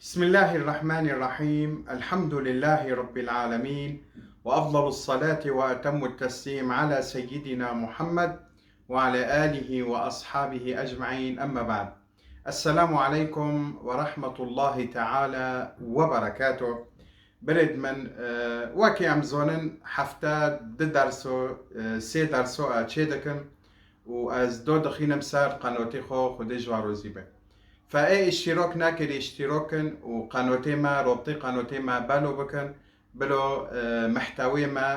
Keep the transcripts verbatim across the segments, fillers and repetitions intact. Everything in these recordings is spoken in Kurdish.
بسم الله الرحمن الرحيم. الحمد لله رب العالمين. وأفضل الصلاة وأتم التسليم على سيدنا محمد وعلى آله وأصحابه أجمعين. أما بعد. السلام عليكم ورحمة الله تعالى وبركاته. Birêd min, e, wekî em zonin, hefte di derso, e, sê derso e çê dikin û ez do dixînim ser qenotê xwe, Xwedê ji wan rozî be. Fe ê îştîrok nekirî, îştîrok kin û qenotê me, robtê qenotê me belo bikin, bilo, e, mehtewê me,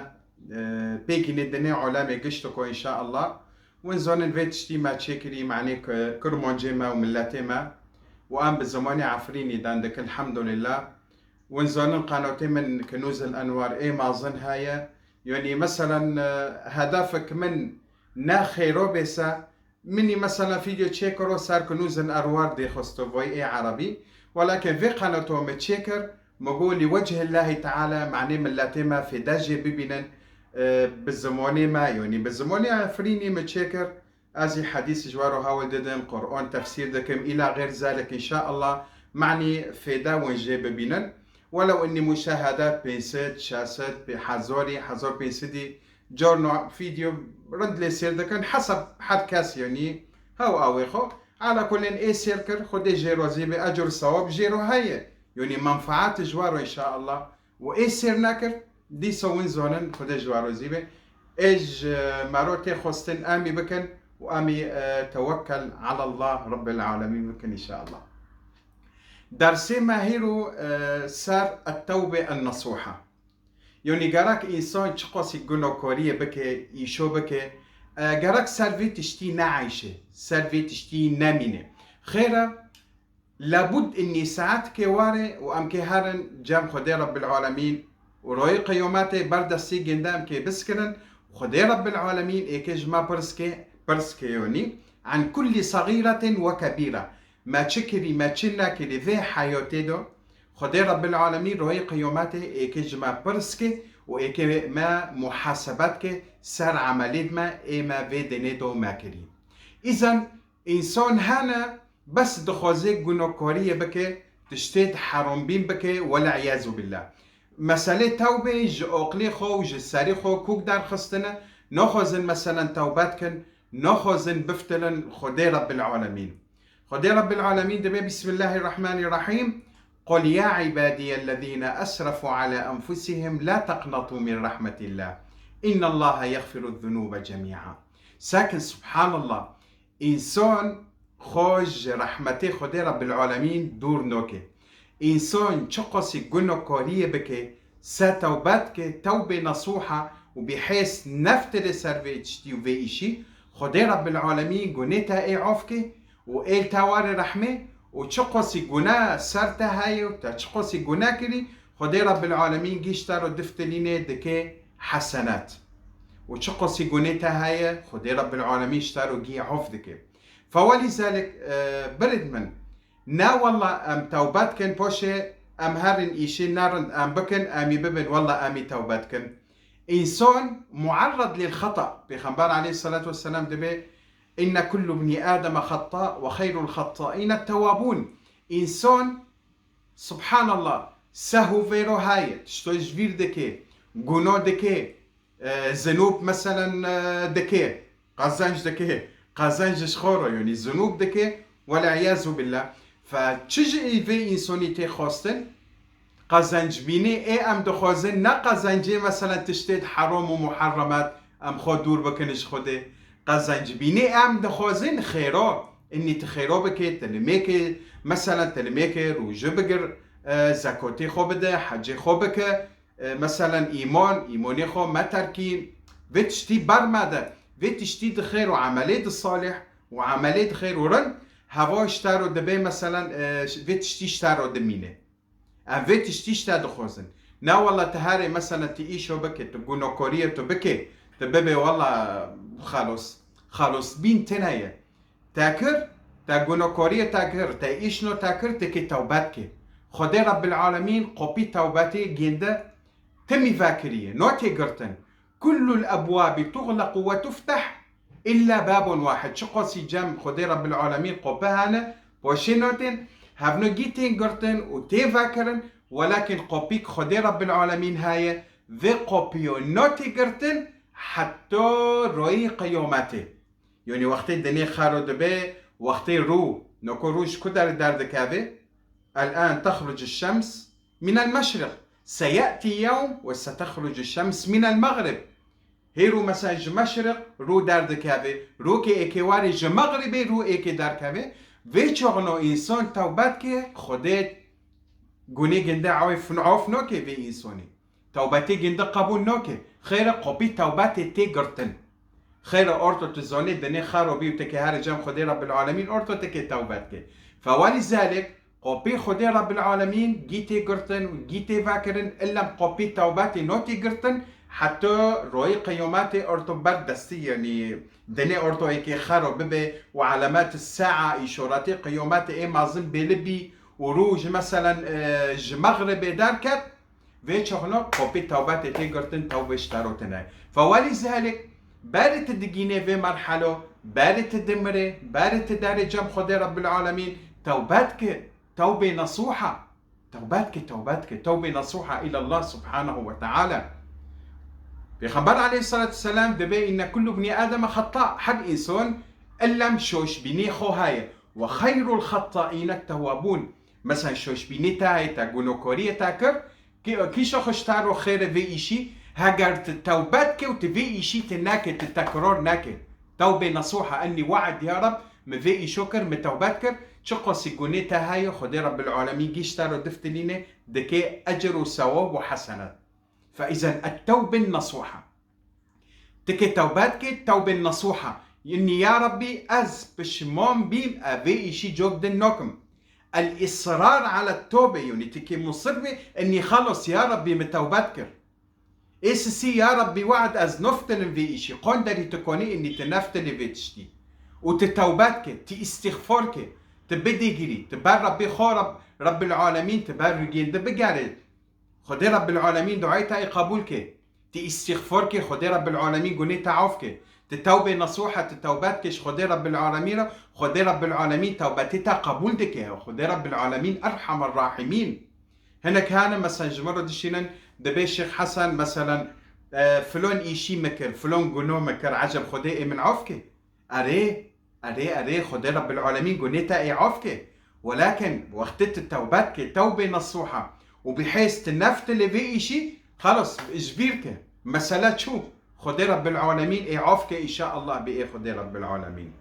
e, pêkînê dinê olemê giştiko înşaallah. Win zonin vê tiştî me çêkirî, manî ku Kurmancê me û milletê me û em bi zimanê Efrînî dan dikin, elhamdulillah. Win zonin qenotê min Kunûz el Enwar ê mazin heye. Yanî, meselen, e, hedefek min ne xêro bê se, minî, meselen, fîdyo çêkiro ser Kunûz el Enwar dê xwesto vay ê erebî. Welakin vê qenoto min çêkir, min got, lî wecihillahî teala, manê milletê me fêde jê bibînin, e, bi zimonê me, yanî bi zimonê Efrînî min çêkir. Ez jî hedîs ji we re hewl didim, Quran tefsîr dikim, îla xêr zalik înşaallah, manî fêde win jê bibînin. Welew innî muşahedat pênc sed, şeş sed, pê-, hezarî, hezar pênc sedî, carna fîdyo rind lê sêr dikin, hesab her kes, yanî hew awê xwe. Ala kulên ê sêr kir, Xwedê jê razî be, ecr û sewab jê re heye. Yanî menfaat ji we re înşaallah. Û ê sêr nekir, dîsa win zonin, Xwedê ji we razî be. Ê ji me re tê xwestin, em ê bikin û em ê, e, tewekkel alallah Rabbil alemîn bikin înşaallah. Dersê me hîro, e, ser et-tewbe en-nesuha. Yanî gerek însan çiqasî gunokoriyê bike, îşo bike, e, gerek ser vê tiştî neeyşe, ser vê tiştî nemîne. Xêr e, lebûd innî saetkê ware û em kê herin cem Xwedê Rebbil Alemîn û royê qiyometê ber destî gênde em kê biskirin, Xwedê Rebbil Alemîn ê kê ji me pirs ke, pirs ke yanî, an kullî segîretin we kebîre. Me çi kirî, me çi nekirî vê heyatê de, Xwedê Rebbil Alemîn royê qiyometê ê kê ji me pirs ke û ê kê me muhasebet ke ser emelêd me ê me vê dinê de me kirî. Îzan însan hene bes dixwaze gunokoriyê bike, tiştêd herombîn bike, wel'iyazû billah. Meselê tewbê ji oqlê xwe û ji serî xwe kûk derxistine, naxwazin meselen tewbet kin, naxwazin biftilin Xwedê Rebbil Alemîn. Xwedê Rebbil Alemîn dibê, Bismillahirrahmanirrahîm, Qul ya ibadiyellezîne esrefû ala enfusihim la teqnetû min rahmetillah. Înnallaha yexfiruz-zunûbe cemî'a. Sakin, subhanallah. Însan xwe ji rehmetê Xwedê Rebbil Alemîn dûr noke. Însan çiqasî gunokoriyê bike, se tewbet ke, tewbê nesûha û bihês neftirê ser vê tiştî û vê îşî, Xwedê Rebbil Alemîn gunê te ê af ke û ê li te were rehmê û çiqasî gune ser te heye û te çiqasî gune kirî, Xwedê Rebbil Alemîn gî ji te re diftilîne dike hesenet. Û çiqasî gunê te heye, Xwedê Rebbil Alemîn ji te re gî af dike. Fewelîzalik, e, birêd min, ne wella em tewbet kin, poşê em herin îşê nerind em bikin, em ê bibin, wella em ê tewbet kin. Însan muerred lil xeta. Pêxember aleyhisselatu vesselam dibê, inne kullu bnî Ademe xetta ve xeyrul xettaîne tewabûn. Însan, subhanallah, sehû vêro heye, tişto ji vîr dike, guno dike, e, zinûb meselen, e, dike, qezenc dike, qezenc ji xwe re, yanî zinûb dike, wel'iyazû billah. Fe çi ji vê însanî tê xwestin? Qezencbînê ê em dixwazin, ne qezencê meselen tiştê di heram û muherremat em xwe dûr bikin ji Xwedê. Qezencbînê em dixwazin xêro. Înî tu xêro bikê, tu limêkê, meselen tu limêkê, rûjî bigir, e, zekotê xwe bide, hecê xwe bike, e, meselen îman, îmanê xwe meterkî, vê tiştî bermede, vê tiştî di xêr û emelê di salih û emelê di xêr û rind, heva ji te re dibê, meselen, e, vê tiştî ji te re dimîne. Em vê tiştî ji te dixwazin. Na wella tu herê, meselen, tu îşo bike, tu gunokoriyê tu bike, tu bibê wella xelos. Xelosbîn tune ye. Te kir, te gunokoriyê te kir, te îşno te kir, tu kê tewbet kê. Xwedê Rebbil Alemîn qopî tewbetê gênde timî vekiriye, no tê girtin. Kullul ebwabi tuxlequ ve tufteh illa babun wahid. Çiqasî cem Xwedê Rebbil Alemîn qope hene, poşê notên, Hevno gî tên girtin û tê vekirin, welakin qopîk Xwedê Rebbil Alemîn heye, vê qopiyo notê girtin heta royê qiyametê. Yanî wextê dinê xero dibe, wextê rû, noko rû ji ku derê derdikeve? الآن تخرج الشمس من المشرق، سيأتي يوم وستخرج الشمس من المغرب. Hêro mesela ji meşriq rû derdikeve, rokê êkê warê ji mexribê rû êkê derkeve. Vê çaxno însan tewbet ke, Xwedê gunê ginde af, af noke vê însanê. Tewbetê ginde qebûl noke. Xêre qopî tewbetê tê girtin. Xêre orto tu zonê dinê xero bî û teke here cem Xwedê Rebbil Alemîn orto teke tewbet ke. Fewelî zalik, qopî Xwedê Rebbil Alemîn gî tê girtin û gî tê vekirin, illem qopî tewbetê notê girtin, heta royê qiyametê orto ber destî, yanî dinê orto êkê xero bibe û elemet saa, îşaretê qiyametê ê mezin bêli bî û rû ji meselen, e, ji mexribê derket, vê çaxno qopî tewbetê tê girtin, tewbê ji te re tine. Fewelî zalik, berê tu digînê vê merhelo, berê tu dimirê, berê tu derê cem Xwedê Rebbil Alemîn, tewbet ke, tewbê nesûha. Tewbet ke, tewbet ke, tewbê nesûha îlallah subhanehu ve teala. Pêxember aleyhissalatu vesselam dibe, inne kullu bnî Ademe xetta, her însan illem şoşbînî xo heye. Ve xeyrul xettaîne tewabûn. Mesela şoşbînî te heye, te gunokoriyê te kir, kî-, kîşa xwe ji te ro xêre vê îşî, heger tu tewbet ke û tu vê îşî tu neke, tu tekrar neke. Tewbê nesûha, ennî we'd ya Reb, min vê îşo kir, min tewbet kir, çiqasî gunê te heye, Xwedê Rebbil Alemîn gî ji te ro diftilîne, dike ecr û sewab û hesenat. Fe izen et tewbin nesûha. Tikê tewbet ke, tewbin nesûha. Innî ya Rebbî, ez pişman bîm, ez vê îşî cok din nakim. El israr ala tewbe, yanî tikê musir bî, innî xelos ya Rebbî, min tewbet kir. Ê sisî ya Rebbî, we'd ez neftilim vê îşî. Qon derî tu konî, innî tu neftilî vê tiştî. Û tu tewbet ke, tu îstîxfor ke, tu bidîgirî, tu ber Rebbî xwe Reb-, Rebbil Alemîn, tu ber rûgên di bigerê. Xwedê Rebbil Alemîn duayê te ê qebûl ke. Tu îstîxfor ke, Xwedê Rebbil Alemîn gunê te af ke. Tu tewbê nesûha, tu tewbet ke ji Xwedê Rebbil Alemîn re, Xwedê Rebbil Alemîn tewbetê te qebûl dike. Xwedê Rebbil Alemîn Erhamer Rahimîn. Hinek hene, meselen, ji min re dişînin, dibê Şêx Hesen, meselen, e, filon îşî min kir, filon guno min kir, eceb Xwedê ê min af ke? Erê, erê, erê, Xwedê Rebbil Alemîn gunê te ê af ke. Welakin wextê tu tewbet ke, tewbê nesûha û bi hêz tu neftilê vê îşî, xelas, ji bîr ke. Mesele çû. Xwedê Rebbil Alemîn ê af ke, înşaallah, bi ê Xwedê Rebbil Alemîn.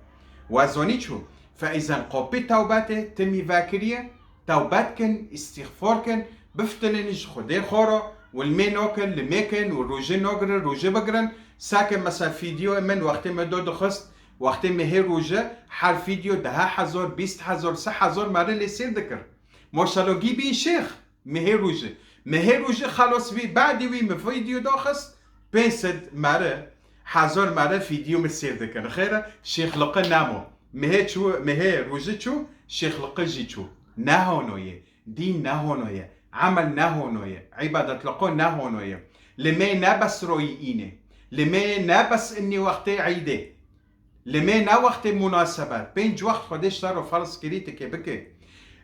Wa zonî çû. Fe îzen qopî tewbetê, timî vekiriye, tewbet kin, îstîxfor kin, biftilin ji Xwedê xwe re, û limê nokin, limê kin û rûjê nogirin, rûjê bigirin. Sake mesela fîdyoyê min wextê min do dixist, wextê mehê rûje, her fîdyo deha hezor, bîst hezor, sih hezor mare lê sêr dikir. Moşalogî bî şêx, mehê rûje. Mehê rûje xelos bî, badî wî min fîdyo doxist, pênc sed mare, hezor mare fîdyo min sêr dikin. Xêre, şêxliqi nemo. Mehê çû, mehê rûje çû, şêxliqi jî çû. Nehono ye. Dîn nehono ye, emel nehono ye, îbadetliqo nehono ye. Limê ne bes royî înê. Limê ne bes innî wextê îdê. Limê ne wextê munasebet. Pênc wext Xwedê ji te re ferz kirî, tikê bikê.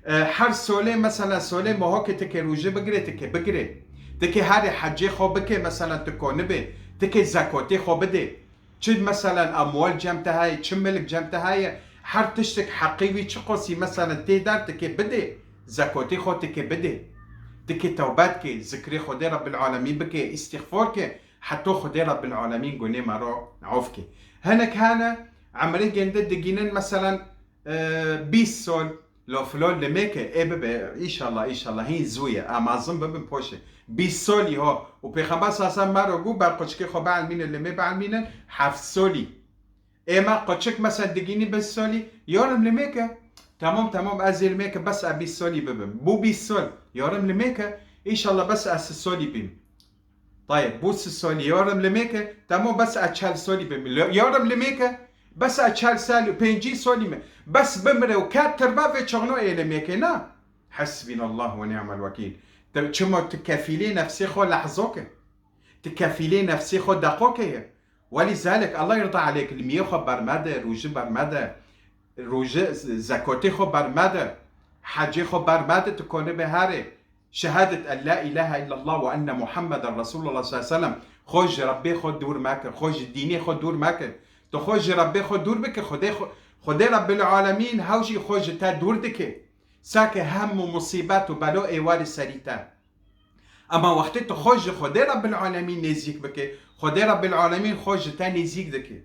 E, her solê, mesela solê mehokê tikê rûjê bigirê, tikê bigirê. Tikê herê hecê xwe bikê, mesela tu konibê. Tikê zekotê xwe bidê. Çi meselen emwal cem te heye, çi milk cem te heye, her tiştek heqî wî çi qosî meselen tê der, tikê bidê, zekotê xwe tikê bidê. Tikê tewbet ke, zikrê Xwedê Rebbil Alemîn bike, îstîxfor ke, heto Xwedê Rebbil Alemîn gunê me ro af ke. Hinek hene, emrê gende digînin meselen, e, bîst sol, Lo filo limêke ê bibe, înşallah, înşallah, hîn zû ye, em mezin bibin poşê. Bîst solî ho. Û Pêxember sallallahu aleyhi ve sellem me re got, ber quçikê xwe bielmînin, limê bielmînin, heft solî. Ê me quçik mesela digînî bîst solî, yarim limêke. Tamam, tamam, ez ê limêke, bes ez bîst solî bibim. Bû bîst sol, yarim limêke, înşallah bes ez sî solî bîm. Tayeb, bû sî solî, yarim limêke, tamam, bes ez çel solî bim. Lo-, yarim limêke, bes ez çel solî, pêncî solî me. Bes bimire û ket tirba vê çaxno ê limêke, na? Hasbinallah ve ni'mel vekîl. Te, çima tu kefîlê nefsê xwe lehzoke? Tu kefîlê nefsê xwe deqoke ye. Welîzalik, Allah yirda aleyk, limiyê xwe bermede, rûjî bermede, rûjî, z-, zekotê xwe bermede. Hecê xwe ber mede, tu konibê herê. Şehadet en la ilahe illallah ve enne Muhammeden Resulullah sallallahu aleyhi ve sellem. Xwe ji Rebbê xwe dûr meke, xwe ji dînê xwe dûr meke. Tu xwe ji Rebbê xwe dûr bike, Xwedê xwe, Xwedê Rebbil Alemîn hew jî xwe ji te dûr dike. Sake hemû musîbet û belo ê warê serî te. Ema wextê tu xwe ji Xwedê Rebbil Alemîn nêzîk bike, Xwedê Rebbil Alemîn xwe ji te nêzîk dike.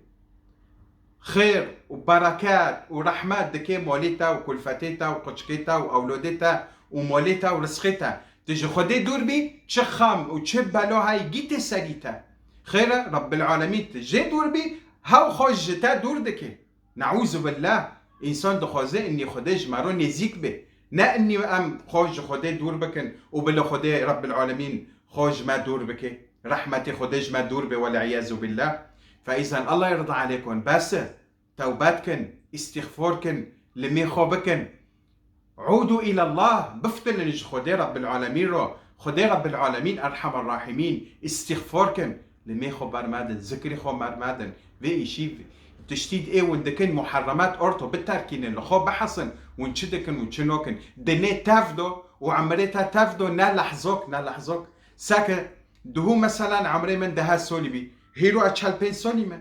Xêr û bereket û rehmet dike molê te û kulfetê te û quçikê te û ewlodê te û molê te û rizqê te. Tu ji Xwedê dûr bî, çi xem û çi belo heyî gîtê serî te. Xêr e, Rebbil Alemîn tu jê dûr bî, hew xwe ji te dûr dike. Neûzubillah, însan dixwaze innî Xwedê ji me re nêzîk be. Ne innî em xwe ji Xwedê dûr bikin û bila Xwedê Rebbil Alemîn xwe ji me dûr bike. Rehmetê Xwedê ji me dûr be, wel îyazû billah. Fe îzen Allah yirda aleykum, bes e. Tewbe dikin, îstîxfor kin, limê xwe bikin. Udu îlallah, biftilin ji Xwedê Rebbil Alemîn re. Xwedê Rebbil Alemîn Erhemer Rahimîn, îstîxfor kin. Limê xwe bermedin, zikrê xwe bermedin. Vê îşî, tiştî ê win dikin muherremat orto biterkînin, li xwe bihesin, win çi dikin û çi nokin. Dinê tev do û emrê te tev do, ne lehzok, ne lehzok. Seke duhû meselan emrê min dehe solî bî. Hîro ez çel pênc solî me.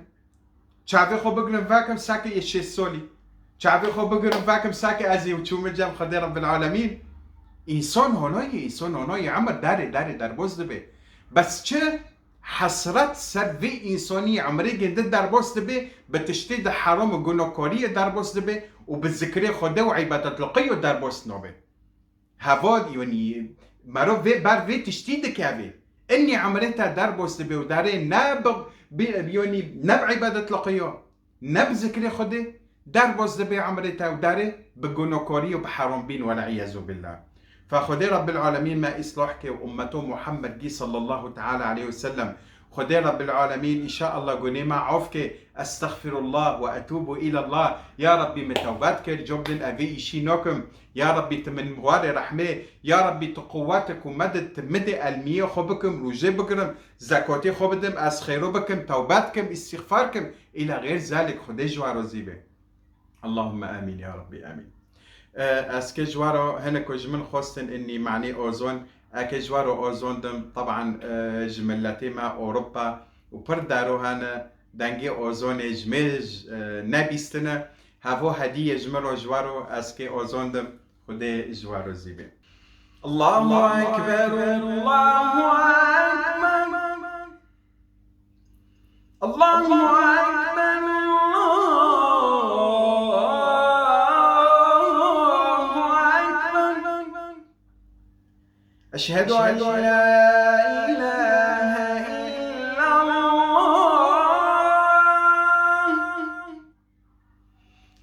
Çavê xwe bigirim vekim sake yê şêst solî. Çavê xwe bigirim vekim sake ez ê çûme cem Xwedê Rebbil Alemîn. Însan honayî, însan honayî emir derê, derê derbas dibe. Bes çi? Hesret ser vê însanî emrê gêndi derbas dibe, bi tiştê di heram û gunakariyê derbas dibe û bi zikrê Xwedê û îbadetliqiyê derbas nabe. Heva, yanî, merov vê ber vê tiştî dikeve. Innî emrê te derbas dibe û derê ne bi, bi, yanî, ne bi îbadetliqiya, ne bi zikrê Xwedê, derbas dibe emrê te û derê bi gunakarî û bi heram bîn, wel îyazû billah. Fe Xwedê Rebbil Alemîn me îslah ke û ummeto Muhammedgî sallallahu teala aleyhi ve sellem. Xwedê Rebbil Alemîn înşaallah gunê me af ke. Estexfirullah ve etûbu îlallah. Ya Rebbî, min tewbe dikir, cobdin evê îşî nakim. Ya Rebbî, tu min warê rehmê. Ya Rebbî, tu quwetek û meded tu midê, elmiyê xwe bikim, rûjê bigirim, zekatê xwe bidim, ez xêro bikim, tewbe dikim, îstîxfar kim. Îla xêr zalik Xwedê ji we razî be. Allahümme amin ya Rabbi, amin. E, ez ke ji we re hinek ku ji min xwestin innî manî ozon, e ke ji we re ozon dim, teban, e, ji milletê me Ewropa û pir daro hene, dengê ozonê ji me, e, nebîstine. Hevo hedîye ji min re ji we re ez ke ozon dim, Xwedê ji we re zî be. Allahu Ekber, Allahu Ekber. الله أكبر، الله أكبر. أشهد أن لا إله إلا الله.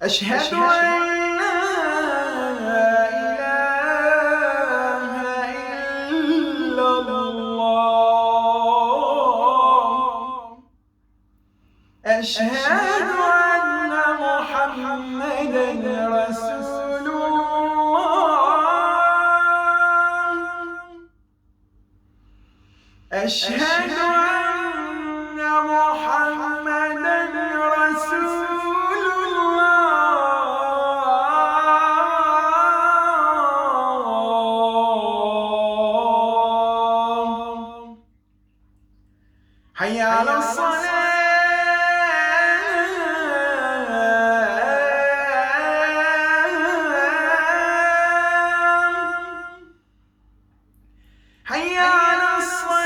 أشهد أن لا إله إلا الله. أشهد أن محمدا رسول الله. أشهد أن محمدا رسول الله. حي على الصلاة. حي على الصلاة.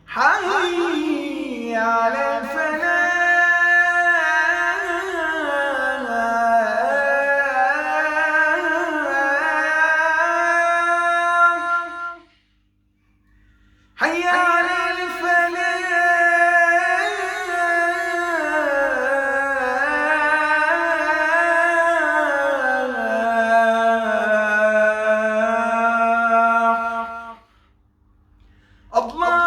حي على الفلاح. حي على الفلاح. الله